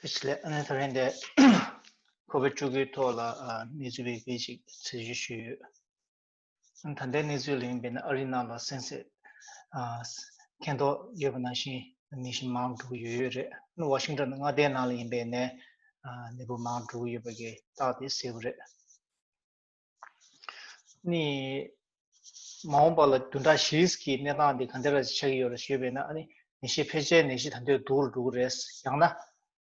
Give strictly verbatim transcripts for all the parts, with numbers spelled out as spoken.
ཕྱི་ལས་ཨ་ནི་ད་རེས་འདི་ཁོ་བིད་བཅུ་དགུའི་ཐོག་ལ་ཨ་གནས་ཚུལ་སྤེལ་སྤེལ་ཅིག་འཚོལ་ཞིབ་ཞུས་ཡོད། ད་ལྟའི་གནས་ཚུལ་ལ་ཡིན་པས་ན་ཨ་རིའི་ནང་ལ་གསན་གཟིགས་ཨ་མཁྱེན་རྟོགས་ཡོད་པ་ནང་བཞིན་ནད་གཞི་མང་དུ་འགྲོ་གི་ཡོད་ཡོད་རེད། ཨ་ནི་ཝ་ཤིང་ཊོན་མངའ་སྡེའི་ནང་ལ་ཡིན་པས་ན་ཨ་ནད་འབུ་མང་དུ་འགྲོ་གི་ཡོད་པ་གི་རྟགས་དེ་གསལ་པོ་རེད། ནི། མ་འོངས་པ་ལ་བདུན་ཕྲག་བཞིའི་གི་གནས་སྟངས་འདི་ག་འདྲ་ཆགས་ཀྱི་ཡོད་རེད་ཞུས་པས་ན། ཨ་ནི་ནད་གཞི་ཕལ་ཆེར་ནད་གཞི་ད་དུང་སྡུག་རུ་འགྲོ་གི་རེད། ཡང་ན་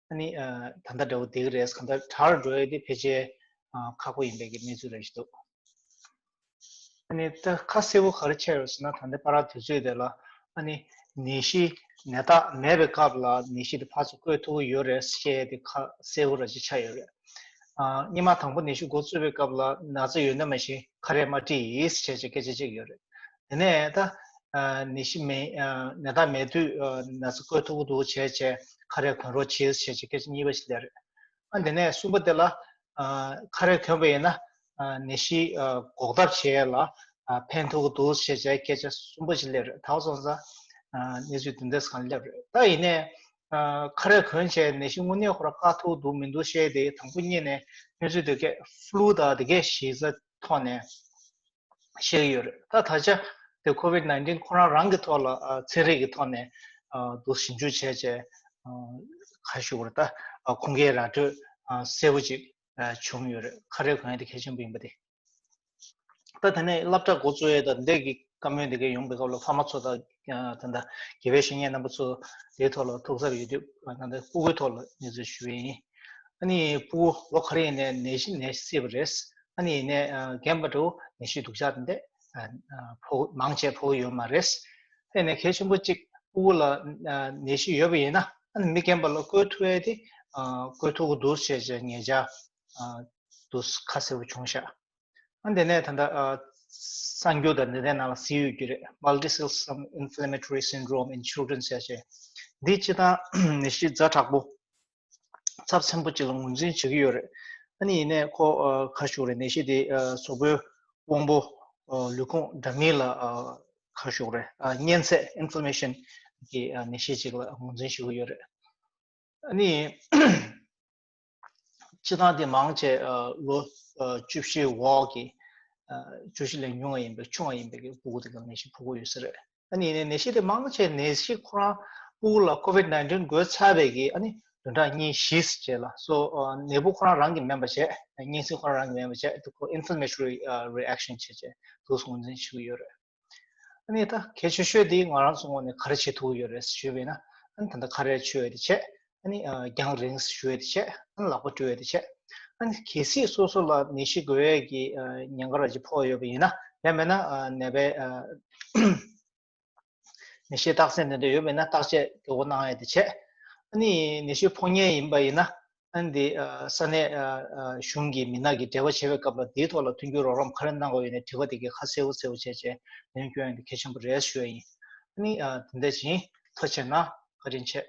ཨ་ནི་ཨ་ད་ལྟ་འདྲ་བོ་བསྡད་ཀྱི་རེད། གང་ལྟར་དྲག་རུ་འགྲོ་ཡས་དེ་ཕལ་ཆེར་ཨ་ཁག་པོ་ཡིན་པའི་གི་གནས་ཚུལ་རེད་ཞུ་འདུག་ཨ་ནི་ད་ཁ་གསལ་པོ་ག་རེ་ཆགས་ཡོད་ཟེར་ན། ད་ལྟ་བར་དུས་ཚོད་དེ་ལ་ཨ་ནི་ནད་གཞི་ནད་རྟགས་མེད་པའི་སྐབས་ལ་ནད་གཞི་དེ་ཕར་ཚུར་བཀོད་ཐུབ་ཀྱི་ཡོད་རེད་ཟེར་ཡས་དེ་ཁ་གསལ་པོ་ར་ཅིག་ཆགས་ཡོད་རེད། ཨ་སྔོན་མ་དང་པོ་ནད་གཞི་འགོ་བཙུགས་པའི་སྐབས་ལ་ན་ཚ་ཡོད་ན་མ་ཤེས། ཁ་རས་མ་དཀྲིས་ཡིས་བྱས་བྱས་སྐད་ཆ་བཤད་ཀྱི་ཡོད་རེད། དེ་ནས་ད་ཨ་ནད་གཞི་མེད་ཨ་ནད་རྟགས་མེད་དུས་ཨ་ན་ཚ་བཀོད་ཐུབ་ཀྱི་འདུག་བྱས་བྱས་ཁ་རས་གོན་རོགས་བྱེད་བྱས་བྱས་སྐད་ཆ་གཉིས་པ་ཞིག་སླེབས་རེད། ཨ་དེ་ནས་གསུམ་པ་དེ་ལ་ཨ་ཁ་རས་གོན་པ་ཡིན་ན་ཨ་ནད་གཞི་ཨ་འགོག་ཐབས་བྱེད་ཡས་ལ་ཨ་ཕན་ཐོགས་ཀྱི་འདུག་བྱས་བྱས་སྐད་ཆ་གསུམ་པ་ཞིག་སླེབས་རེད། ད་ག་སོང་ཙང་ཨ་གནས་ཚུལ་དེ་འདྲ་ཞིག་སླེབས་རེད། ད་ཡིན་ནའི། ཨ་ཁ་རས་གོན་བྱས་ནད་གཞི་དངོས་གནས་ཁོ་རང་བཀག་ཐུབ་འདུག་མི་འདུག་བཤད་དེ་དང་པོ་ཉིད་ནས་གནས་ཚུལ་དེ་གས་ཕུ་ལུ་དང་དེ་གས་ཞེ་ས་ཐོག་ནས་བཤད་ཀྱི་ཡོད་རེད། ད་ད་ཆ་དེ་ཁོ་བིད་ནའིན་ཊིན་ཁོ་རང་རང་གི་ཐོག་ལ་ཨ་ཚན་རིག་གི་ཐོག་ནས་ཨ་འདུག་ཞིབ་འཇུག་བྱས་བྱས་ཨ་ག་ཞུ་དགོས་རེད། ད་ཨ་ཁུངས་སྐྱེལ་ར་སྤྲོད་ཨ་གསལ་པོ་ཅིག་ཨ་བྱུང་ཡོད་རེད། ཁ་རས་གོན་ཡས་དེ་གལ་ཆེན་པོ་ཡིན་པ་དེ། ད་དེ་ནས་སློབ་གྲྭ་འགོ་བཙུགས་ཡས་དང་འདས་ཀྱི་བཀའ་མོལ་འདི་གས་ཡོང་པའི་སྐབས་ལ་ཕ་མ་ཚོ་དང་ད་ལྟ་དགེ་བའི་བཤེས་གཉེན་རྣམ་པ་ཚོ་དེའི་ཐོག་ལ་ཐུགས་འཚབ་ཡོད་དུས་ད་ལྟ་སྤུ་གུའི་ཐོག་ལ་གནས་ཚུལ་ཞུ་བ་ཡིན། ཨ་ནི་སྤུ་གུ་ལོ་ག་རེ་ཡིན་ནའི་ནད་གཞི་ནད་སྲིད་པ་རེད། ཨ་ནི་ཡིན་ནའི་རྒན་པ་འདྲ་བོ་ནད་གཞི་སྡུག་ཅག་དེ་འདྲ་ཕོག་མང་ཆེ་ཕོག་ཡོད་མ་རེད། དེ་ནས་གལ་ཆེན་པོ་གཅིག་སྤུ་གུ་ལ་ནད་གཞི་ཡོད་པ་ཡིན་ན་ཨ་ནི་མི་རྒན་པ་ལ་བཀོལ་ཐུབ་ཡས་དེ་བཀོལ་ཐུབ་ཀྱི་འདུག་བྱས་བྱས་ཉེ་ཆར། དུ་ཁ་གསལ་པོ་བྱུང་ཤག་ཨ་དེ་ནས་ད་ལྟ་ཨ་གསར་འགྱུར་དང་འདི་འདྲའི་ནང་ལ་གཟིགས་ཡོད་རྒྱུ་རེད། Multisystem Inflammatory Syndrome in Children ཟེར་བྱས། འདི་སྤྱིར་བཏང་ནད་གཞི་ཛ་དྲག་པོ་ཚབས་ཆེན་པོ་ཅིག་ལ་ངོས་འཛིན་བྱེད་ཀྱི་ཡོད་རེད། ཨ་ནི་ཡིན་ནའི་ཁོ་ཨ་ག་ཞུ་རེད། ནད་གཞི་དེ་ཨ་གཟུགས་པོའི་དབང་པོ་ཨ་ལུས་ཁུངས་འདྲ་མིན་ལ་ཨ་ག་ཞུ་རེད། ཨ་གཉན་ཚད་Inflammation གི་ཨ་ནད་གཞི་ཅིག་ལ་ངོས་འཛིན་ཞུ་གི་ཡོད་རེད། ཨ་ནི། སྤྱིར་བཏང་དེ་མང་ཆེ་ཨ་ལོ་ཨ་བཅུ་བཞི་འོག་གི་ཨ་བཅུ་བཞི་ལས་ཉུང་བ་ཡིན་པའི་ཆུང་བ་ཡིན་པའི་གི་སྤུ་གུ་དེ་ག་ནད་གཞི་ཕོག་གི་ཡོད་ས་རེད། ཨ་ནི་ནད་གཞི་དེ་མང་ཆེ་ནད་གཞི་ཁོ་རང་སྤུ་གུ་ལ་ཁོ་བིད་ནའིན་ཊིན་འགོས་ཚར་བའི་གི་ཨ་ནི་བདུན་ཕྲག་གཉིས་བཞིའི་རྗེས་ལ་སོ་ཨ་ནད་འབུ་ཁོ་རང་རང་གི་མིན་པ་བྱས། གཉན་སྲིན་ཁོ་རང་རང་གི་མིན་པ་བྱས། དེ་ཁོ་Inflammatory ཨ་Reaction བྱས་བྱས་འདུག་སེ་ངོས་འཛིན་ཞུ་གི་ཡོད་རེད། ཨ་ནི་ད་གལ་ཆེ་ཤོས་དེ་ང་རང་ཚོ་ངོས་ནས་ག་རེ་བྱེད་ཐུབ་ཀྱི་ཡོད་རེད་ཞུས་པས་ན། ཨ་ནི་ད་ལྟ་ཁ་རས་མཆོད་ཡས་དེ་བྱས། ཨ་ནི་ཨ་རྒྱང་རིང་ཞུ་ཡས་དེ་བྱས། ཨ་ནི་ལག་པ་བཀྲུ་ཡས་དེ་བྱས། ཨ་ནི་གལ་སྲིད་སོ་སོ་ལ་ནད་གཞི་འགོས་ཡས་ཀྱི་ཨ་ཉེན་ཁ་ར་ཅིག་ཕོག་ཡོད་པ་ཡིན་ན། ཡང་མིན་ན་ཨ་ནད་པའི་ཨ་ནད་གཞི་རྟགས་མཚན་དེ་འདྲ་ཡོད་པ་ཡིན་ན་བརྟག་དཔྱད་དགོས་མཁོ་གནང་ཡས་དེ་བྱས། ཨ་ནི་ནད་གཞི་ཕོག་མཁན་ཡིན་པ་ཡིན་ན། ཨ་ནི་དེ་ཨ་ས་གནས་ཨ་ཨ་གཞུང་གི་མི་སྣ་གིས་འབྲེལ་བ་བྱེད་པའི་སྐབས་ལ་དེའི་ཐོག་ལ་མཐུན་འགྱུར་རོགས་རམ་ག་རེ་གནང་དགོས་ཡོད་ན་དྲི་བ་དེ་གའི་ཁ་གསལ་པོ་གསལ་པོ་བྱས་བྱས་ལན་སྐྱོན་ཡོང་དེ་གལ་ཆེན་པོ་རེད་ཞུ་ཡ་ཡིན། ཨ་ནི་ཨ་དེ་འདྲ་བྱིན། ཐུགས་རྗེ་གནང་། བཀའ་དྲིན་ཆེ།